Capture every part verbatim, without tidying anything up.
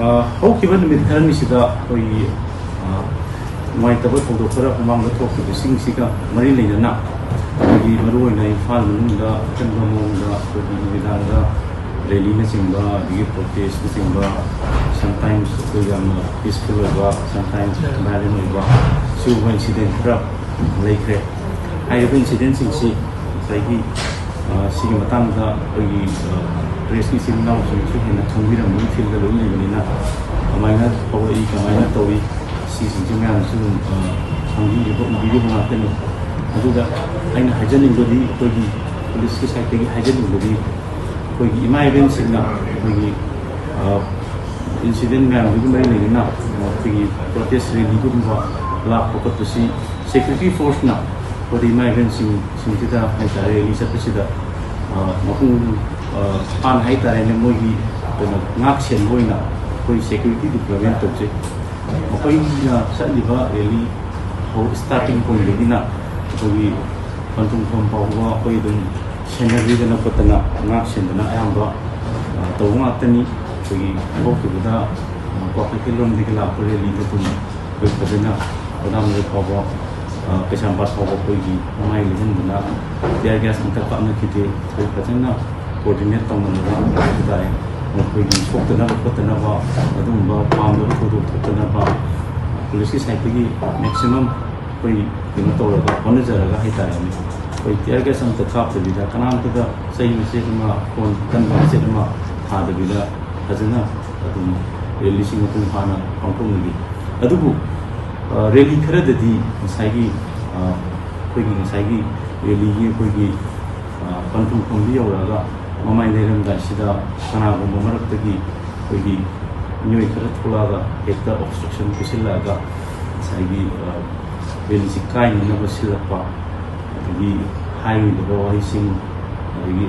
ꯑ, ꯍꯧꯈꯤꯕ ꯅꯨꯃꯤꯠ ꯈꯔꯅꯤꯁꯤꯗ ꯑꯩꯈꯣꯏꯒꯤ, ꯑ, ꯅꯨꯡꯉꯥꯏꯇꯕ ꯊꯧꯗꯣꯛ ꯈꯔ ꯃꯃꯥꯡꯗ ꯊꯣꯛꯈꯤꯕꯁꯤꯡꯁꯤꯒ ꯃꯔꯤ ꯂꯩꯅꯅ ꯑꯩꯈꯣꯏꯒꯤ ꯃꯔꯨꯑꯣꯏꯅ ꯏꯝꯐꯥꯜ ꯃꯅꯨꯡꯗ ꯑꯀꯟꯕ ꯃꯑꯣꯡꯗ ꯑꯩꯈꯣꯏꯒꯤ ꯅꯨꯃꯤꯗꯥꯡꯗ ꯔꯦꯂꯤꯅꯆꯤꯡꯕ, ꯑꯗꯒꯤ ꯄ꯭ꯔꯣꯇꯦꯁꯅꯆꯤꯡꯕ, sometimes ꯑꯩꯈꯣꯏ ꯌꯥꯝꯅ peaceful ꯑꯣꯏꯕ, sometimes violent ꯑꯣꯏꯕ, ꯁꯤꯒꯨꯝꯕ incident ꯈꯔ ꯂꯩꯈ꯭ꯔꯦ꯫ ꯍꯥꯏꯔꯤꯕ incidentꯁꯤꯡꯁꯤ ꯉꯁꯥꯏꯒꯤ, ꯑ, ꯁꯤꯒꯤ ꯃꯇꯥꯡꯗ ꯑꯩꯈꯣꯏꯒꯤ, ꯑ, pressꯀꯤ ꯏꯆꯤꯜ ꯏꯅꯥꯎꯁꯤꯡꯁꯨ ꯍꯦꯟꯅ ꯈꯪꯕꯤꯔꯝꯒꯅꯤ, fieldꯗ ꯂꯣꯏ ꯂꯩꯕꯅꯤꯅ꯫ ꯀꯃꯥꯏꯅ ꯊꯣꯛꯂꯛꯏ, ꯀꯃꯥꯏꯅ ꯇꯧꯏ, ꯁꯤꯁꯤꯡꯁꯤ ꯃꯌꯥꯝꯁꯨ ꯑꯗꯨꯝ, ꯑ, ꯈꯪꯕꯤꯔꯤꯕ, ꯎꯕꯤꯔꯤꯕ ꯉꯥꯛꯇꯅꯤ꯫ ꯑꯗꯨꯒ ꯑꯩꯅ ꯍꯥꯏꯖꯅꯤꯡꯕꯗꯤ ꯑꯩꯈꯣꯏꯒꯤ policeꯀꯤ sideꯇꯒꯤ ꯍꯥꯏꯖꯅꯤꯡꯕꯗꯤ ꯑꯩꯈꯣꯏꯒꯤ ꯏꯃꯥ ꯏꯕꯦꯟꯁꯤꯡꯅ ꯑꯩꯈꯣꯏꯒꯤ, ꯑ, incident ꯃꯌꯥꯝꯗꯨꯒꯤ ꯃꯔꯤ ꯂꯩꯅꯅ ꯑꯩꯈꯣꯏꯒꯤ protest rallyꯒꯨꯝꯕ ꯂꯥꯛꯄ ꯈꯣꯠꯄꯁꯤ security forceꯅ ꯑꯩꯈꯣꯏꯗ ꯏꯃꯥ ꯏꯕꯦꯟꯁꯤꯡ, ꯁꯤꯡꯁꯤꯗ ꯍꯥꯏꯇꯥꯔꯦ, rally ꯆꯠꯄꯁꯤꯗ, ꯑ, ꯃꯄꯨꯡ, ꯑ, ꯐꯥꯅ ꯍꯥꯏꯇꯥꯔꯦꯅꯦ, ꯃꯣꯏꯒꯤ ꯀꯩꯅꯣ ꯉꯥꯛ ꯁꯦꯟꯕ ꯑꯣꯏꯅ ꯑꯩꯈꯣꯏ security deployment ꯇꯧꯖꯩ꯫ ꯃꯈꯣꯏꯅ ꯆꯠꯂꯤꯕ rally ꯍꯧ-, starting pointꯗꯒꯤꯅ ꯑꯩꯈꯣꯏꯒꯤ ꯄꯟꯊꯨꯡꯐꯝ ꯐꯥꯎꯕ ꯑꯩꯈꯣꯏ ꯑꯗꯨꯝ ꯁꯦꯟꯅꯕꯤꯗꯅ ꯈꯣꯠꯇꯅ ꯉꯥꯛ ꯁꯦꯟꯗꯅ ꯑꯌꯥꯝꯕ, ꯑ, ꯇꯧꯕ ꯉꯥꯛꯇꯅꯤ꯫ ꯑꯩꯈꯣꯏꯒꯤ ꯍꯧꯈꯤꯕꯗ, ꯑ, ꯀ꯭ꯋꯥꯀꯩꯊꯦꯜꯔꯣꯝꯗꯒꯤ ꯂꯥꯛꯄ rallyꯗ ꯑꯗꯨꯝ ꯑꯩꯈꯣꯏ ꯐꯖꯅ ꯒꯣꯗꯥꯝ ꯂꯩ ꯐꯥꯎꯕ, ꯑ, ꯀꯩꯁꯥꯝꯄꯥꯠ ꯐꯥꯎꯕ ꯑꯩꯈꯣꯏꯒꯤ ꯃꯃꯥꯏ ꯂꯩꯍꯟꯗꯅ tear gas ꯑꯝꯇ ꯀꯥꯞꯅꯈꯤꯗꯦ꯫ ꯑꯩꯈꯣꯏ ꯐꯖꯅ coordinate ꯇꯧꯅꯔꯒ ꯍꯥꯏꯕ ꯇꯥꯔꯦ, ꯃꯈꯣꯏꯒꯤ ꯁꯣꯛꯇꯅꯕ ꯈꯣꯠꯇꯅꯕ, ꯑꯗꯨꯒꯨꯝꯕ ꯄꯥꯝꯗꯕ ꯊꯧꯗꯣꯛ ꯊꯣꯛꯇꯅꯕ policeꯀꯤ sideꯇꯒꯤ maximum ꯑꯩꯈꯣꯏ ꯀꯩꯅꯣ ꯇꯧꯔꯒ, ꯍꯣꯠꯅꯖꯔꯒ ꯍꯥꯏꯇꯥꯔꯦꯅꯦ, ꯑꯩꯈꯣꯏ tear gas ꯑꯝꯇ ꯀꯥꯞꯇꯕꯤꯗ, ꯀꯅꯥꯝꯇꯗ ꯆꯩ ꯃꯆꯦꯠ ꯑꯃ, ꯈꯣꯟ ꯀꯟꯕ ꯃꯆꯦꯠ ꯑꯃ ꯊꯥꯗꯕꯤꯗ ꯐꯖꯅ ꯑꯗꯨꯝ rallyꯁꯤ ꯃꯄꯨꯡ ꯐꯥꯅ ꯄꯥꯡꯊꯣꯛꯅꯈꯤ꯫ ꯑꯗꯨꯕꯨ, ꯑ, rally ꯈꯔꯗꯗꯤ ꯉꯁꯥꯏꯒꯤ, ꯑ, ꯑꯩꯈꯣꯏꯒꯤ ꯉꯁꯥꯏꯒꯤ rallyꯒꯤ ꯑꯩꯈꯣꯏꯒꯤ, ꯑ, ꯄꯟꯊꯨꯡꯐꯝꯗꯨ ꯌꯧꯔꯛꯑꯒ ꯃꯃꯥꯏ ꯂꯩꯔꯝꯗꯥꯏꯁꯤꯗ ꯀꯅꯥꯒꯨꯝꯕ ꯃꯔꯛꯇꯒꯤ ꯑꯩꯈꯣꯏꯒꯤ ꯃꯤꯑꯣꯏ ꯈꯔ ꯊꯣꯛꯂꯛꯑꯒ ꯍꯦꯛꯇ obstruction ꯄꯤꯁꯤꯜꯂꯛꯑꯒ ꯉꯁꯥꯏꯒꯤ, ꯑ, rallyꯁꯤ ꯀꯥꯏꯅꯅꯕ ꯁꯤꯜꯂꯛꯄ, ꯑꯗꯒꯤ ꯍꯥꯏꯔꯣꯏꯗꯕ ꯋꯥꯍꯩꯁꯤꯡ, ꯑꯗꯒꯤ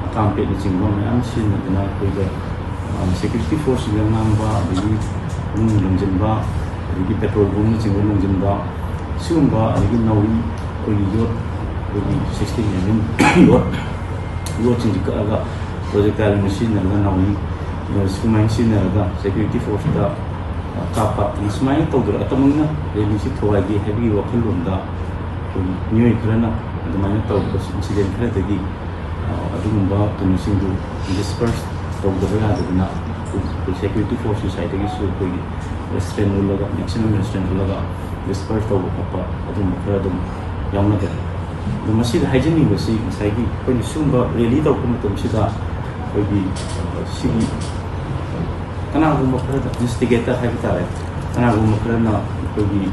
ꯑꯀꯥꯝꯄꯦꯠꯅꯆꯤꯡꯕ ꯃꯌꯥꯝ ꯁꯤꯖꯤꯟꯅꯗꯅ ꯑꯩꯈꯣꯏꯗ, ꯑ, security forceꯁꯤꯡꯗ ꯉꯥꯡꯕ, ꯑꯗꯒꯤ ꯅꯨꯡ ꯂꯪꯁꯤꯟꯕ, ꯑꯗꯒꯤ petrol bombꯅꯆꯤꯡꯕ ꯂꯪꯁꯤꯟꯕ, ꯁꯤꯒꯨꯝꯕ, ꯑꯗꯒꯤ ꯅꯥꯎꯔꯤ, ꯑꯩꯈꯣꯏꯒꯤ ꯌꯣꯠ, ꯑꯩꯈꯣꯏꯒꯤ sixteen mm ꯌꯣꯠ, ꯌꯣꯠꯁꯤꯡꯁꯤ ꯀꯛꯑꯒ projectileꯅ ꯁꯤꯖꯤꯟꯅꯔꯒ ꯅꯥꯎꯔꯤ ꯁꯨꯃꯥꯏꯅ ꯁꯤꯖꯤꯟꯅꯔꯒ ꯁꯦꯀ꯭ꯌꯨꯔꯤꯇꯤ ꯐꯣꯔꯁꯇ ꯀꯥꯞꯄ, ꯁꯨꯃꯥꯏꯅ ꯇꯧꯗꯅ ꯑꯇꯃꯛꯅ ꯔꯦꯂꯤꯁꯤ ꯊꯨꯒꯥꯏꯒꯦ ꯍꯥꯏꯕꯒꯤ ꯋꯥꯈꯜꯂꯣꯟꯗ ꯑꯩꯈꯣꯏ ꯃꯤꯑꯣꯏ ꯈꯔꯅ ꯑꯗꯨꯃꯥꯏꯅ ꯇꯧꯕ ꯏꯟꯁꯤꯗꯦꯟ ꯈꯔꯗꯒꯤ ꯑꯗꯨꯒꯨꯝꯕ ꯀꯩꯅꯣꯁꯤꯡꯗꯨ ꯗꯤꯁꯄꯔꯁ ꯇꯧꯗꯕ ꯌꯥꯗꯗꯅ ꯑꯩꯈꯣꯏ ꯁꯦꯀ꯭ꯌꯨꯔꯤꯇꯤ ꯐꯣꯔꯁꯀꯤ ꯁꯥꯏꯠꯇꯒꯤꯁꯨ ꯑꯩꯈꯣꯏꯒꯤ ꯔꯦꯁꯇ꯭ꯔꯦꯟ ꯎꯠꯂꯒ, ꯃꯦꯛꯁꯤꯃꯝ ꯔꯦꯁꯇ꯭ꯔꯦꯟ ꯎꯠꯂꯒ ꯗꯤꯁꯄꯔꯁ ꯇꯧꯕ ꯈꯣꯠꯄ ꯑꯗꯨꯝꯕ ꯈꯔ ꯑꯗꯨꯝ ꯌꯥꯎꯅꯈ꯭ꯔꯦ꯫ ꯑꯗꯣ ꯃꯁꯤꯗ ꯍꯥꯏꯖꯅꯤꯡꯕꯁꯤ, ꯉꯁꯥꯏꯒꯤ ꯑꯩꯈꯣꯏꯅ ꯁꯤꯒꯨꯝꯕ ꯔꯦꯂꯤ ꯇꯧꯔꯛꯄ ꯃꯇꯝꯁꯤꯗ ꯑꯩꯈꯣꯏꯒꯤ ꯁꯤꯒꯤ ꯀꯅꯥꯒꯨꯝꯕ ꯈꯔꯗ ꯏꯟꯁꯇꯤꯒꯦꯇꯔ ꯍꯥꯏꯕ ꯇꯥꯔꯦ, ꯀꯅꯥꯒꯨꯝꯕ ꯈꯔꯅ ꯑꯩꯈꯣꯏꯒꯤ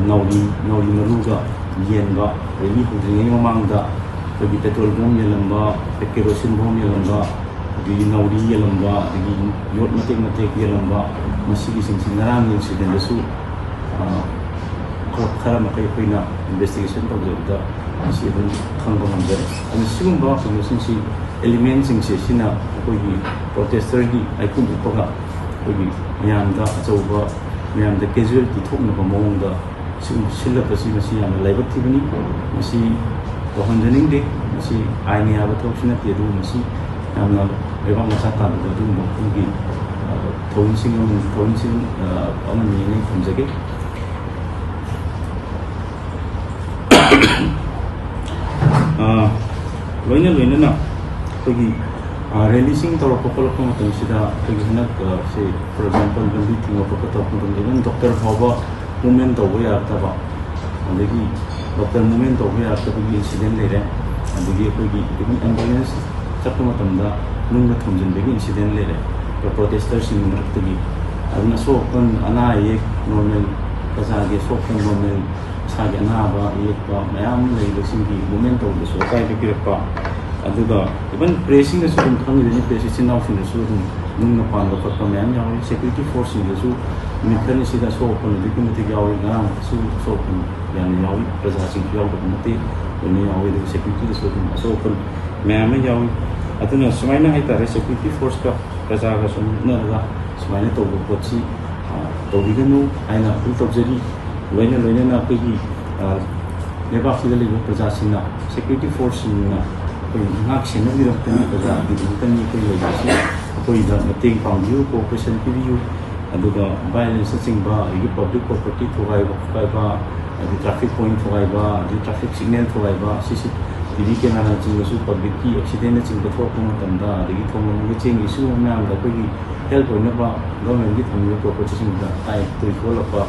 ꯅꯥꯎꯔꯤ ꯅꯥꯎꯔꯤ ꯃꯔꯨꯒ ꯌꯦꯟꯕ, ꯔꯦꯂꯤ ꯍꯧꯗ꯭ꯔꯤꯉꯩ ꯃꯃꯥꯡꯗ ꯑꯩꯈꯣꯏꯒꯤ ꯄꯦꯇ꯭ꯔꯣꯜ ꯕꯣꯝ ꯌꯦꯜꯂꯝꯕ, ꯀꯦꯔꯣꯁꯤꯟ ꯕꯣꯝ ꯌꯦꯜꯂꯝꯕ, ꯑꯗꯒꯤ ꯅꯥꯎꯔꯤ ꯌꯦꯜꯂꯝꯕ, ꯑꯗꯒꯤ ꯌꯣꯠ ꯃꯇꯦꯛ ꯃꯇꯦꯛ ꯌꯦꯜꯂꯝꯕ, ꯃꯁꯤꯒꯤꯁꯤꯡꯁꯤ ꯉꯔꯥꯡꯒꯤ ꯏꯟꯁꯤꯗꯦꯟꯗꯁꯨ ꯈꯔ ꯃꯈꯩ ꯑꯩꯈꯣꯏꯅ ꯏꯟꯚꯦꯁꯇꯤꯒꯦꯁꯟ ꯇꯧꯖꯕꯗ ꯃꯁꯤ ꯑꯗꯨꯝ ꯈꯪꯕ ꯉꯝꯖꯔꯦ꯫ ꯑꯗꯨꯅ ꯁꯤꯒꯨꯝꯕ ꯀꯩꯅꯣꯁꯤꯡꯁꯤ, ꯑꯦꯂꯤꯃꯦꯟꯁꯤꯡꯁꯦ, ꯁꯤꯅ ꯑꯩꯈꯣꯏꯒꯤ ꯄ꯭ꯔꯣꯇꯦꯁꯇꯔꯒꯤ ꯂꯩꯈꯣꯝ ꯎꯞꯄꯒ ꯑꯩꯈꯣꯏꯒꯤ ꯃꯌꯥꯝꯗ ꯑꯆꯧꯕ, ꯃꯌꯥꯝꯗ ꯀꯦꯖꯨꯋꯦꯂꯤꯇꯤ ꯊꯣꯛꯅꯕ ꯃꯑꯣꯡꯗ ꯁꯤꯒꯨꯝꯕ ꯁꯤꯜꯂꯛꯄꯁꯤ, ꯃꯁꯤ ꯌꯥꯝꯅ ꯂꯥꯏꯕꯛ ꯊꯤꯕꯅꯤ꯫ ꯃꯁꯤ ꯇꯧꯍꯟꯖꯅꯤꯡꯗꯦ꯫ ꯃꯁꯤ ꯑꯥꯏꯟꯅ ꯌꯥꯕ ꯊꯕꯛꯁꯨ ꯅꯠꯇꯦ꯫ ꯑꯗꯨꯕꯨ ꯃꯁꯤ ꯌꯥꯝꯅ ꯂꯩꯕꯥꯛ ꯃꯆꯥ ꯇꯥꯗꯕ ꯑꯗꯨꯒꯨꯝꯕ ꯃꯐꯝꯒꯤ ꯊꯧꯑꯣꯡꯁꯤꯡ ꯑꯃꯅꯤ, ꯊꯧꯑꯣꯡꯁꯤꯡ ꯑꯃꯅꯤ ꯍꯥꯏꯅ ꯑꯩ ꯊꯝꯖꯒꯦ꯫ ꯂꯣꯏꯅ ꯂꯣꯏꯅꯅ ꯑꯩꯈꯣꯏꯒꯤ ꯔꯦꯂꯤꯁꯤꯡ ꯇꯧꯔꯛꯄ ꯈꯣꯠꯂꯛꯄ ꯃꯇꯝꯁꯤꯗ ꯑꯩꯈꯣꯏꯒꯤ ꯍꯟꯗꯛ, ꯁꯦ, for example, ꯂꯝꯕꯤ ꯊꯤꯡꯕ ꯈꯣꯠꯄ ꯇꯧꯔꯛꯄ ꯃꯇꯝꯗ even ꯗꯣꯛꯇꯔ ꯐꯥꯎꯕ ꯃꯨꯞꯃꯦꯟ ꯇꯧꯕ ꯌꯥꯔꯛꯇꯕ, ꯑꯗꯒꯤ ꯗꯣꯛꯇꯔ ꯃꯨꯞꯃꯦꯟ ꯇꯧꯕ ꯌꯥꯔꯛꯇꯕꯒꯤ ꯏꯟꯁꯤꯗꯦꯟ ꯂꯩꯔꯦ꯫ ꯑꯗꯒꯤ ꯑꯩꯈꯣꯏꯒꯤ even ambulance ꯆꯠꯄ ꯃꯇꯝꯗ ꯅꯨꯡꯅ ꯊꯣꯝꯖꯤꯟꯕꯒꯤ ꯏꯟꯁꯤꯗꯦꯟ ꯂꯩꯔꯦ, ꯄ꯭ꯔꯣꯇꯦꯁꯇꯔꯁꯤꯡꯒꯤ ꯃꯔꯛꯇꯒꯤ꯫ ꯑꯗꯨꯅ ꯑꯁꯣꯛ ꯑꯄꯟ, ꯑꯅꯥ ꯑꯌꯦꯛ, ꯅꯣꯔꯃꯦꯜ ꯄ꯭ꯔꯖꯥꯒꯤ ꯑꯁꯣꯛ ꯑꯄꯟ, ꯅꯣꯔꯃꯦꯜ ꯏꯁꯥꯒꯤ ꯑꯅꯥꯕ ꯑꯌꯦꯛꯄ ꯃꯌꯥꯝ ꯑꯃ ꯂꯩꯔꯤꯕꯁꯤꯡꯒꯤ ꯃꯨꯞꯃꯦꯟ ꯇꯧꯕꯗꯁꯨ ꯑꯀꯥꯏꯕ ꯄꯤꯔꯛꯄ꯫ ꯑꯗꯨꯒ even ꯄ꯭ꯔꯦꯁꯁꯤꯡꯅꯁꯨ ꯑꯗꯨꯝ ꯈꯪꯉꯤꯗꯨꯅꯤ, ꯄ꯭ꯔꯦꯁ ꯏꯆꯤꯟ ꯏꯅꯥꯎꯁꯤꯡꯅꯁꯨ ꯑꯗꯨꯝ ꯅꯨꯡꯅ ꯄꯥꯟꯕ ꯈꯣꯠꯄ ꯃꯌꯥꯝ ꯌꯥꯎꯔꯤ꯫ ꯁꯦꯀ꯭ꯌꯨꯔꯤꯇꯤ ꯐꯣꯔꯁꯁꯤꯡꯗꯁꯨ ꯅꯨꯃꯤꯠ ꯈꯔꯅꯤꯁꯤꯗ ꯑꯁꯣꯛ ꯑꯄꯟ ꯑꯗꯨꯛꯀꯤ ꯃꯇꯤꯛ ꯌꯥꯎꯔꯤ꯫ ꯉꯔꯥꯡꯁꯨ ꯑꯁꯣꯛ ꯑꯄꯟ ꯌꯥꯝꯅ ꯌꯥꯎꯔꯤ꯫ ꯄ꯭ꯔꯖꯥꯁꯤꯡꯁꯨ ꯌꯥꯎꯗꯕ ꯅꯠꯇꯦ, ꯂꯣꯏꯅ ꯌꯥꯎꯔꯤ꯫ ꯑꯗꯨꯒ ꯁꯦꯀ꯭ꯌꯨꯔꯤꯇꯤꯗꯁꯨ ꯑꯗꯨꯝ ꯑꯁꯣꯛ ꯑꯄꯟ ꯃꯌꯥꯝ ꯑꯃ ꯌꯥꯎꯔꯤ꯫ ꯑꯗꯨꯅ ꯁꯨꯃꯥꯏꯅ ꯍꯥꯏꯇꯥꯔꯦ, ꯁꯦꯀ꯭ꯌꯨꯔꯤꯇꯤ ꯐꯣꯔꯁꯀ ꯄ꯭ꯔꯖꯥꯒ ꯁꯨꯝ ꯃꯨꯛꯅꯔꯒ ꯁꯨꯃꯥꯏꯅ ꯇꯧꯕ ꯄꯣꯠꯁꯤ, ꯑ, ꯇꯧꯕꯤꯒꯅꯨ ꯍꯥꯏꯅ ꯑꯩꯈꯣꯏ ꯇꯧꯖꯔꯤ꯫ ꯂꯣꯏꯅ ꯂꯣꯏꯅꯅ ꯑꯩꯈꯣꯏꯒꯤ, ꯑ, ꯂꯩꯕꯥꯛꯁꯤꯗ ꯂꯩꯕ ꯄ꯭ꯔꯖꯥꯁꯤꯡꯅ, ꯁꯦꯀ꯭ꯌꯨꯔꯤꯇꯤ ꯐꯣꯔꯁꯁꯤꯡꯅ ꯑꯩꯈꯣꯏ ꯉꯥꯛ ꯁꯦꯟꯅꯕꯒꯤꯗꯃꯛꯇꯅꯤ, ꯄ꯭ꯔꯖꯥꯒꯤꯗꯃꯛꯇꯅꯤ ꯑꯩꯈꯣꯏ ꯂꯩꯔꯤꯕꯁꯤ꯫ ꯑꯩꯈꯣꯏꯗ ꯃꯇꯦꯡ ꯄꯥꯡꯕꯤꯌꯨ, ꯀꯣꯑꯣꯄꯔꯦꯁꯟ ꯄꯤꯕꯤꯌꯨ꯫ ꯑꯗꯨꯒ ꯚꯥꯏꯑꯣꯂꯦꯟꯁꯅꯆꯤꯡꯕ, ꯑꯗꯒꯤ ꯄꯕ꯭ꯂꯤꯛ ꯄ꯭ꯔꯣꯄꯔꯇꯤ ꯊꯨꯒꯥꯏꯕ ꯈꯣꯠꯀꯥꯏꯕ, ꯑꯗꯒꯤ ꯇ꯭ꯔꯥꯐꯤꯛ ꯄꯣꯏꯟ ꯊꯨꯒꯥꯏꯕ, ꯑꯗꯒꯤ ꯇ꯭ꯔꯥꯐꯤꯛ ꯁꯤꯒꯅꯦꯜ ꯊꯨꯒꯥꯏꯕ, ꯁꯤ ꯁꯤ ꯇꯤ ꯚꯤ ꯀꯦꯃꯦꯔꯥꯅꯆꯤꯡꯕꯁꯨ ꯄꯕ꯭ꯂꯤꯛꯀꯤ ꯑꯦꯛꯁꯤꯗꯦꯟꯅꯆꯤꯡꯕ ꯊꯣꯛꯂꯛꯄ ꯃꯇꯝꯗ, ꯑꯗꯒꯤ ꯊꯣꯡ ꯂꯣꯝꯗꯒꯤ ꯆꯦꯟꯈꯤ, ꯁꯤꯒꯨꯝꯕ ꯃꯌꯥꯝꯗꯣ ꯑꯩꯈꯣꯏꯒꯤ ꯍꯦꯜꯞ ꯑꯣꯏꯅꯕ ꯒꯚꯔꯟꯃꯦꯟꯠꯀꯤ ꯊꯝꯃꯤꯕ ꯄ꯭ꯔꯣꯄꯔꯇꯤꯁꯤꯡꯗ ꯑꯀꯥꯏ ꯑꯇꯣꯏ ꯊꯣꯛꯍꯜꯂꯛꯄ,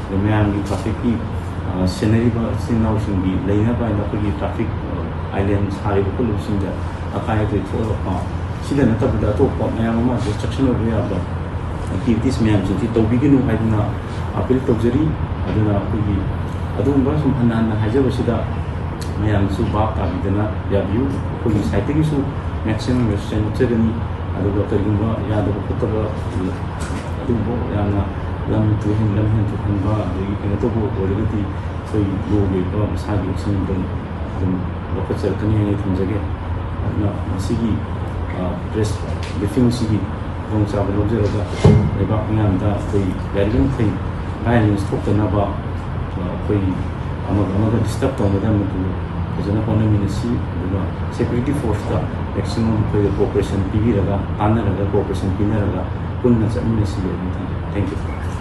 ꯑꯗꯩ ꯃꯌꯥꯝꯒꯤ ꯇ꯭ꯔꯥꯐꯤꯛꯀꯤ, ꯑ, ꯁꯦꯟꯅꯔꯤꯕ ꯏꯆꯤꯟ ꯏꯅꯥꯎꯁꯤꯡꯒꯤ ꯂꯩꯅꯕ ꯍꯥꯏꯅ ꯑꯩꯈꯣꯏꯒꯤ ꯇ꯭ꯔꯥꯐꯤꯛ, ꯑ, ꯑꯥꯏꯂꯦꯟ ꯁꯥꯔꯤꯕ ꯈꯣꯠꯂꯤꯕꯁꯤꯡꯗ ꯑꯀꯥꯏ ꯑꯇꯣꯏ ꯊꯣꯛꯍꯜꯂꯛꯄ, ꯁꯤꯗ ꯅꯠꯇꯕꯗ ꯑꯇꯣꯞꯄ ꯃꯌꯥꯝ ꯑꯃ ꯗꯤꯁꯇ꯭ꯔꯛꯁꯟ ꯑꯣꯏꯕ ꯌꯥꯕ ꯑꯦꯛꯇꯤꯚꯤꯇꯤꯁ ꯃꯌꯥꯝꯁꯤꯡꯁꯤ ꯇꯧꯕꯤꯒꯅꯨ ꯍꯥꯏꯗꯨꯅ ꯑꯄꯤꯜ ꯇꯧꯖꯔꯤ꯫ ꯑꯗꯨꯅ ꯑꯩꯈꯣꯏꯒꯤ ꯑꯗꯨꯒꯨꯝꯕ ꯁꯨꯝ ꯍꯟꯅ ꯍꯟꯅ ꯍꯥꯏꯖꯕꯁꯤꯗ ꯃꯌꯥꯝꯁꯨ ꯚꯥꯞ ꯇꯥꯕꯤꯗꯅ ꯌꯥꯕꯤꯌꯨ꯫ ꯑꯩꯈꯣꯏꯒꯤ ꯁꯥꯏꯠꯇꯒꯤꯁꯨ ꯃꯦꯛꯁꯤꯃꯝ ꯔꯦꯁꯤꯁꯇꯦꯟꯁ ꯎꯠꯆꯒꯅꯤ꯫ ꯑꯗꯨꯒ ꯀꯔꯤꯒꯨꯝꯕ ꯌꯥꯗꯕ ꯈꯣꯠꯇꯕ, ꯑꯗꯨꯒꯨꯝꯕ ꯌꯥꯝꯅ ꯂꯝ ꯇꯨꯍꯦꯟ ꯂꯝꯍꯦꯟ ꯊꯣꯛꯍꯟꯕ, ꯑꯗꯒꯤ ꯀꯩꯅꯣ ꯇꯧꯕ ꯑꯣꯏꯔꯒꯗꯤ ꯑꯩꯈꯣꯏ ꯂꯣꯒꯤ ꯑꯣꯏꯕ ꯃꯁꯥꯒꯤ ꯑꯦꯛꯁꯟ ꯑꯗꯨꯝ ꯑꯗꯨꯝ ꯂꯧꯈꯠꯆꯔꯛꯀꯅꯤ ꯍꯥꯏꯅ ꯊꯝꯖꯒꯦ꯫ ꯑꯗꯨꯅ ꯃꯁꯤꯒꯤ, ꯑ, ꯄ꯭ꯔꯦꯁ ꯕ꯭ꯔꯤꯐꯤꯡꯁꯤꯒꯤ ꯈꯨꯗꯣꯡꯆꯥꯕ ꯂꯧꯖꯔꯒ ꯂꯩꯕꯥꯛ ꯃꯤꯌꯥꯝꯗ ꯑꯩꯈꯣꯏ ꯌꯥꯔꯤꯕ ꯃꯈꯩ ꯚꯥꯏꯑꯣꯂꯦꯟꯁ ꯊꯣꯛꯇꯅꯕ, ꯑ, ꯑꯩꯈꯣꯏ ꯑꯃꯒ ꯑꯃꯒ ꯗꯤꯁꯇꯔꯕ ꯇꯧꯅꯗꯅꯕ ꯐꯖꯅ ꯍꯣꯠꯅꯃꯤꯟꯅꯁꯤ꯫ ꯑꯗꯨꯒ ꯁꯦꯀ꯭ꯌꯨꯔꯤꯇꯤ ꯐꯣꯔꯁꯇ ꯃꯦꯛꯁꯤꯃꯝ ꯑꯩꯈꯣꯏꯒ ꯀꯣꯑꯣꯄꯔꯦꯁꯟ ꯄꯤꯕꯤꯔꯒ, ꯇꯥꯟꯅꯔꯒ, ꯀꯣꯑꯣꯄꯔꯦꯁꯟ ꯄꯤꯅꯔꯒ ꯄꯨꯟꯅ ꯆꯠꯃꯤꯟꯅꯁꯤ ꯍꯥꯏꯅ ꯊꯝꯖꯒꯦ꯫ Thank you꯫